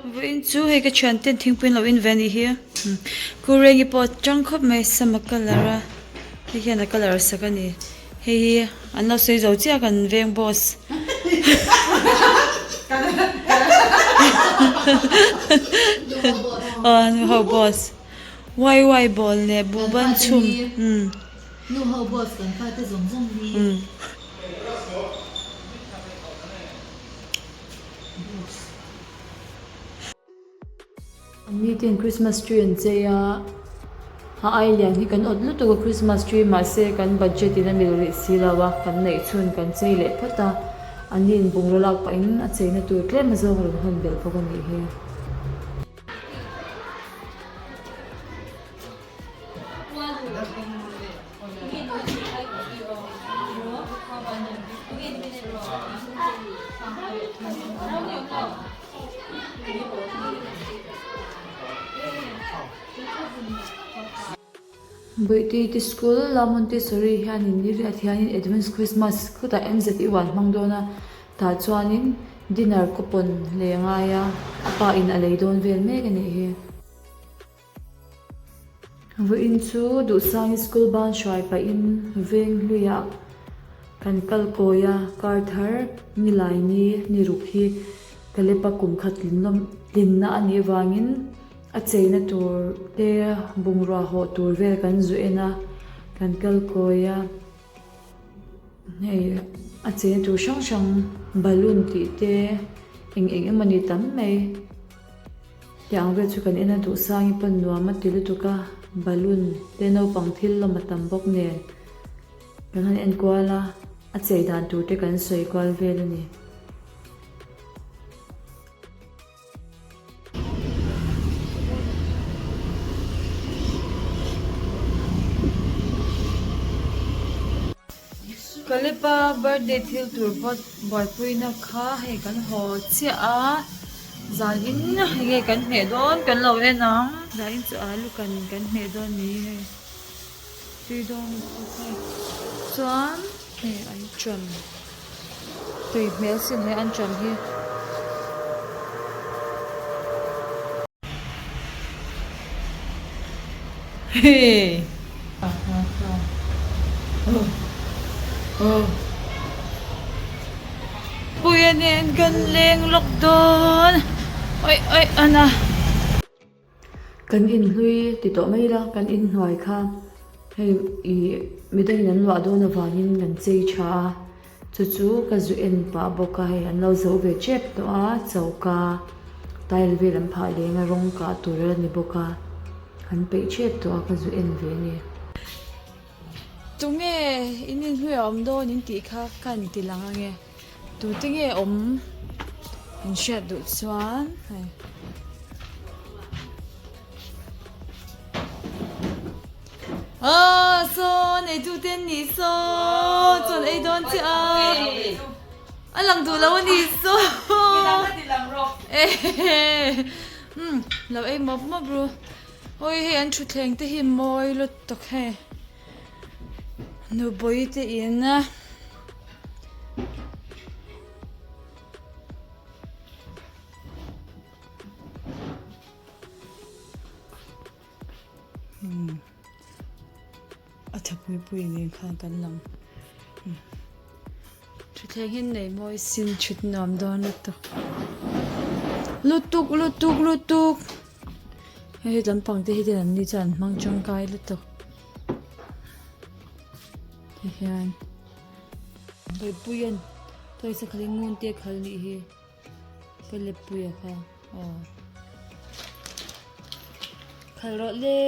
Vawiin chu hei ka thianten thingpui an lo in ve a nih hi Kurengi pawh a tang khawp mai sama colour a hei hian a colour sak a ni hei hi an lo sawi zo chiah kan veng boss aw nu ho boss wai wai bawl leh buhban chhum Nu ho boss kan fate zawng zawng hi. An ni ten Christmas tree an chei a, a ai lian hi kan awt lutuk a Christmas tree mahse kan budget in a mil rih si lo a, kan neih chhun kan chei leh phawt a, an ni in bungraw lak pahin a cheina tur tlem azawng a rawn hawn belh bawk a nih hi. Bawihte te school la Montessori hianin ni riat hianin advance Christmas khutah MZU an hmang dawn a tah chuanin dinner coupon lei a ngai a a pa in a lei dawn vel mek a nih hi. Vawiin chu Duhsangi school ban hruai pahin veng hluiah kan kal kawi a, kar thar nilai ni ni ruk hi Kalepa kum khat tlinna a nih avangin a cheina tur te bungrua hawh tur vel kan zu en a, kan kal kawi a, hei a cheina tur hrang hrang balloon tih te eng eng emaw ni tam mai. Tiang vel chu kan en a duh sang i pawn nuam a ti lutuk a, balloon te naupang thil lawm a tam bawk nen kan han en kual a, a chei dan tur te kan sawi kual vel a ni. Kalepa birthday thil tur pawh buaipuina kha hei kan haw chiah a. Zanin enge kan hmeh dawn kan lo en ang. Zanin chu alu kan kan hmeh dawn ni hei tui dawn lutuk hei chuan hei an ṭan tui hmel sin he an ṭan hi. Hei Puia nen kan leng lawk dawn awi awi ana. Kan inhlui ti tawh mai ila kan inhnuai kha hei ih midangin an luah dawn avangin kan chei tha a chu chu ka zu en pah bawk a hei an lo zo ve tep tawh a choka tile vel an phah leng a rawng kah tur a ni bawk a an peih tep tawh a ka zu en ve a ni. Tunge in inhlui a awm dawn in tih kha ka han ti lang ange tute nge awm in hriat duh chuan hei. Aw saw neitute an nih saw chuan ei dawn chiah a a lang duh lo a nih saw umm lo ei mawp mawp ru awi hei an thutthleng te hi mawi lutuk hei nupui te in a. A tha pui pui nen khan kan lang thutthleng hi nei mawi sin thut nuam dawn lutuk lutuk lutuk lutuk hei lampang te hi ten an ni chuan an hmang tangkai lutuk ti hian tuipui an tawisa khalh in ngun te a khal nih hi. Ka leppuia kha aw khalh rawh le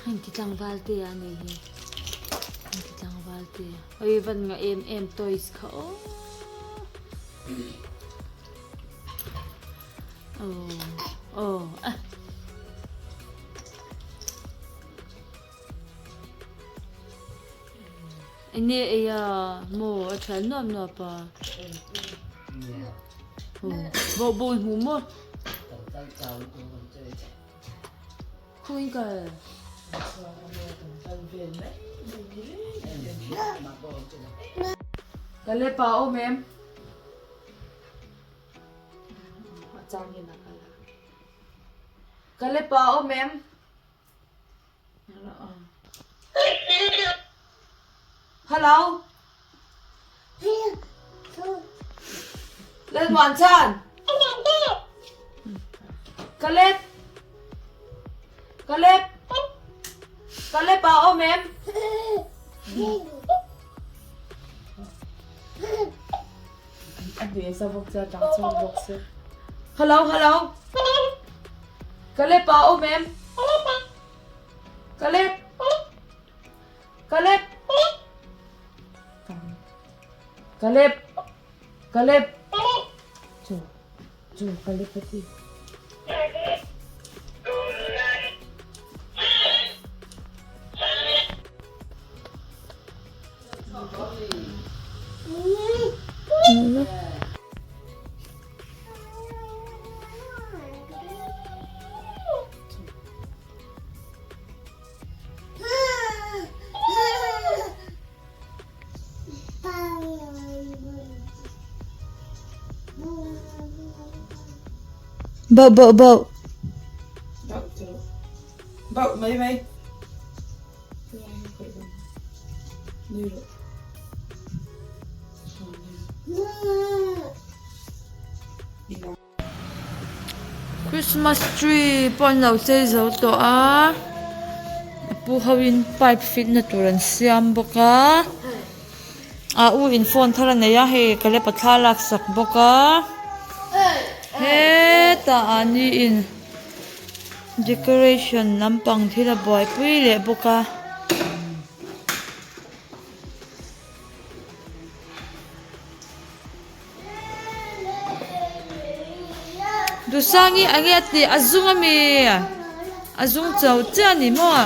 heng ti tlangval te a nih hi heng ti tlangval te oi van nga em em toys kha aw aw aw ah. Enge ei a maw a thian nuap nuap a bawh bawh in hmuh maw khaw in kal. Kalepa awm em? A changin a kal a. Kalepa awm em? Hello. Lalmuan chan. Kalep. Kalep. Kalep a awm em? Hello, hello. Kalep a awm em? Kalep. Kalep. Kalep. Kalep. Chu. Chu Kalep a ti. Bauh bauh bauh. Bauh mai mai. Christmas tree pawh an lo chei zo tawh a a pu ho in pipe fit na tur an siam bawk a a u in phone thar a nei a hei ka lepa thla lak sak bawk a hetah ah ni in decoration lampang thil a buaipui leh bawk a. Duhsangi a nge a tih a zung a mi a zung cho chiah a ni maw?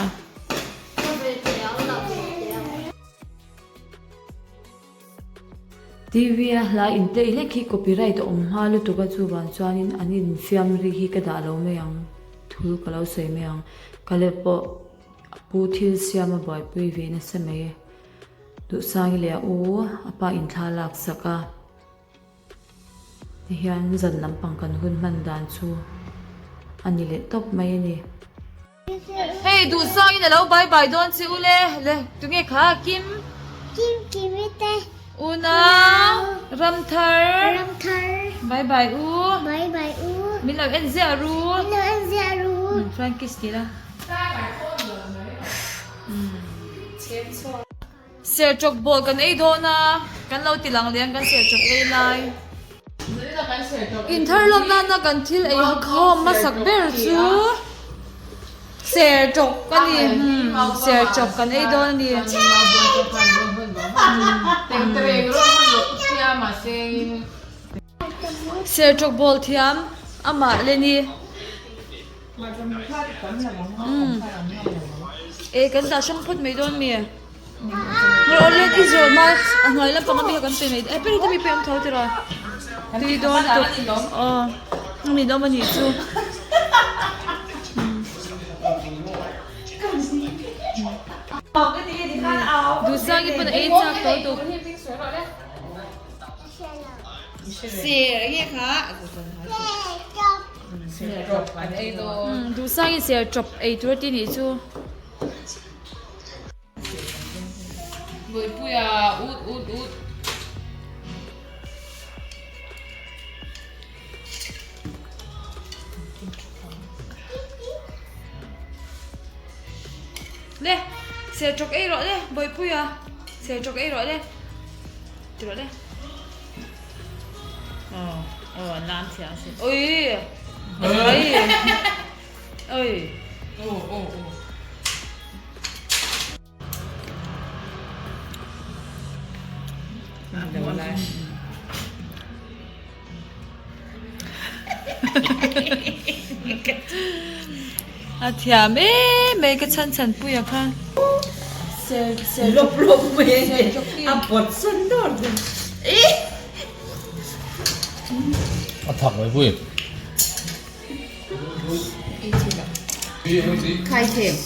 TV a hla in play hlek hi copyright a awm hma lutuk a chuvang chuanin an infiam ri hi ka dah lo mai ang thul ka lo sawi mai ang ka leh pawh a pu thil siam a buaipui ve nasa mai e. Duhsangi leh a u a pa in thla lak sak a, tihian zan lampang kan hun hman dan chu a ni leh tawp mai a ni. Hei Duhsangin a lo bye bye dawn che u le, le tunge kha Kim? Kim Kimi te. Unau Ramthar. Ramthar. Bye bye u. Bye bye u. Min lo en ziah ru. Min lo en ziah ru. Chuan kiss ti la. Serchawk ball kan ei dawn a, kan lo ti lang leh ang kan serchawk ei lai. Inthar lawm nana kan thil ei khawm hmasak ber chu serchawk a ni, serchawk kan ei dawn a ni. Serchawk ball thiam amah le ni. E kan dah hrang phawt mai dawn mi? Rawh let i zawh hma a hnuai lampang ami kha kan pe mai e peri te mi pe awm tho tiraw tui dawn lutuk aw a ni dawn anih chu. Duhsangi pawn a ei chak tawh lutuk. Duhsangin ser chawp ei tur a ti nih chu. Le ser chawp ei rawh le Bawihpuia ser chawp ei rawh le ti rawh le. Aw aw an lam thiam asin ui ui ui aw aw aw A thiam em mai ka chhan chhan pui a kha. Lawp lawp mai a ni a pawt sawn dawr dawr. A thak mai pui. Khai them.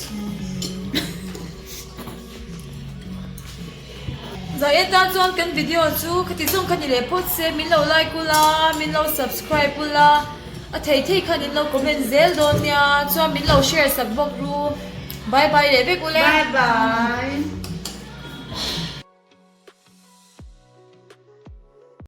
Zai atan chuan kan video chu khati zawng kha ni leh phawt se min lo like ula min lo subscribe ula a thei thei khan in lo comment zel dawn nia chuan min lo share sak bawk ru bye bye leh vek ule. Bye bye.